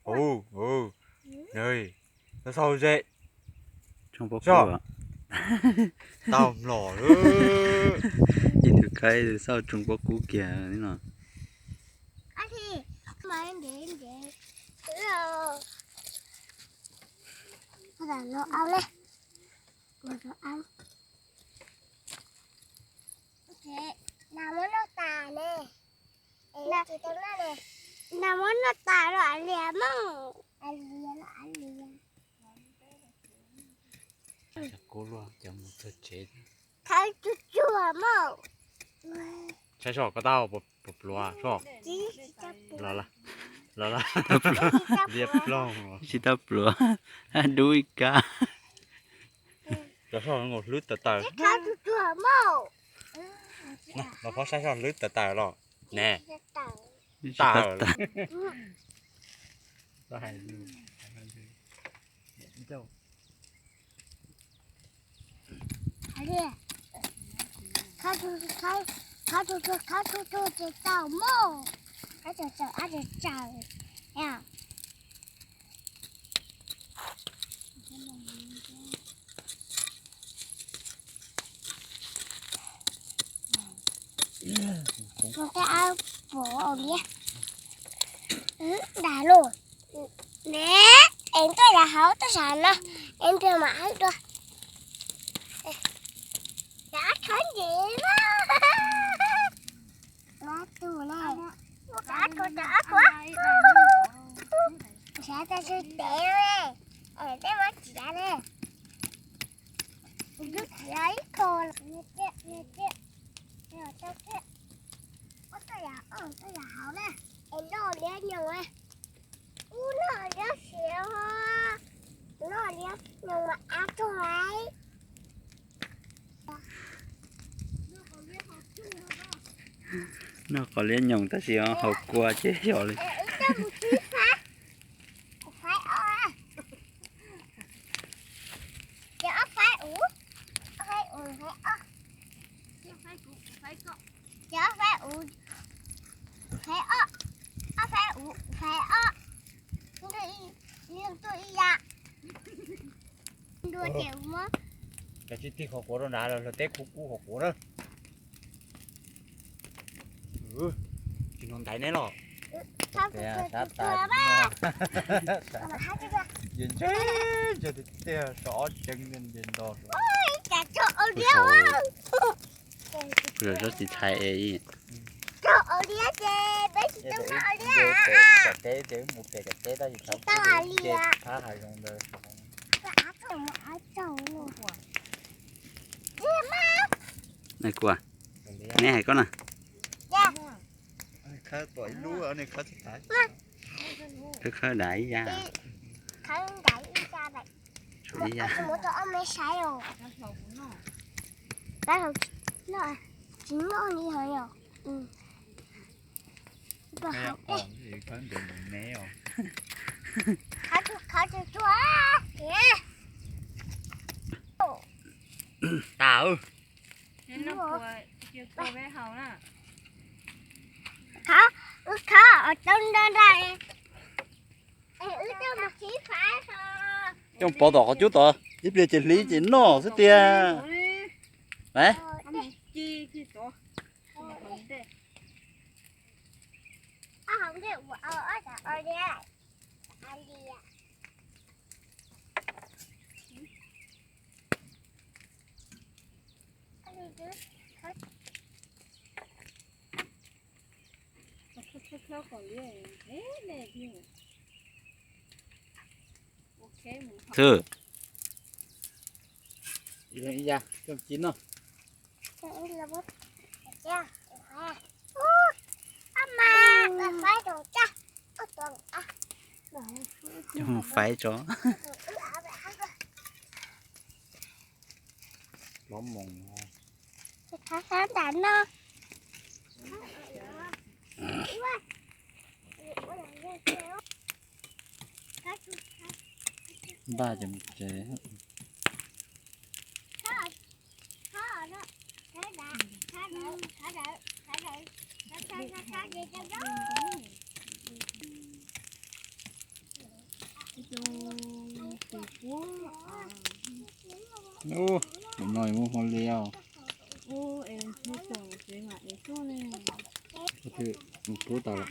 Ub, ub, nws, tau sau ze. Tau mlom lawm. Ib tug khaib tus xauj tsoo pob kub kiag li no. Nas muab noj tas los lias mog. Kub luaj cov mus txog tsev. Thawb tsuag tsuag mog. Saib soj koj tau puas pluav soj. Los, los, los, liab ploog. Tsis tau pluav, dub ib kab. Cov soj hlwb tawm tawm. Los phob saib soj hlwb tawm tawm los ne. Tawm. Khawb tsuag tsuag, khawb tsuag tsuag ces tau mog. Khawb tsuag tsuag, ab tsuag tsuag. Tus tej ab puas ua liab dag lauj. Ne, es tuaj yav hauv tuaj sab no, es nrog mam hawb dua. Cov ab khawb ntxiv na. Ab tus ne, cov ab khawb, cov ab khawb. Sav tas sw tev ne, es tej mab txiav ne. Tus txiav ib qho, ua tau kiag. Ub, tuaj yav hauv na, es noj liab nyoos na. Ub, noj liab siav, noj liab nyoos mas ab tug laiv. Noj qos liab nyoos tab sis haus kua ces xyov li. Kuv faib ob, ces ob faib uv, ob faib uv faib ob, ces ob faib uv faib ob, ob faib uv faib ob, ntuj ib yam. Ntua ces muab. Cov tsis tig qhov quav rau nrad los luag teb kub kub qhov quav na. Tsis hnov ntaiv neb los. Sab tas, nce nce tiag tiag, sov ob ceev nce nto. Kuv zam tsis txhais es. Teb tab sis tau li. Neb kuv, neb hais koj na. Khawb daim ib yam. Ib yam. Tsis noj li hov yom. Khawb tsuag tsuag. Tas. Khawb, wb khawb tau nra nra. Coj pov tom qhov cub tod ib pliag ces hliv ces noj xwb tiag. Lauj, Thwb. Ib yam, coj mus ci noj. Coj mus faib tso. Los mus. Khawb khawb nram no. Npaj ces mus tsev. Ub, no muaj hmo li os. Ub, tus pub tau lawm.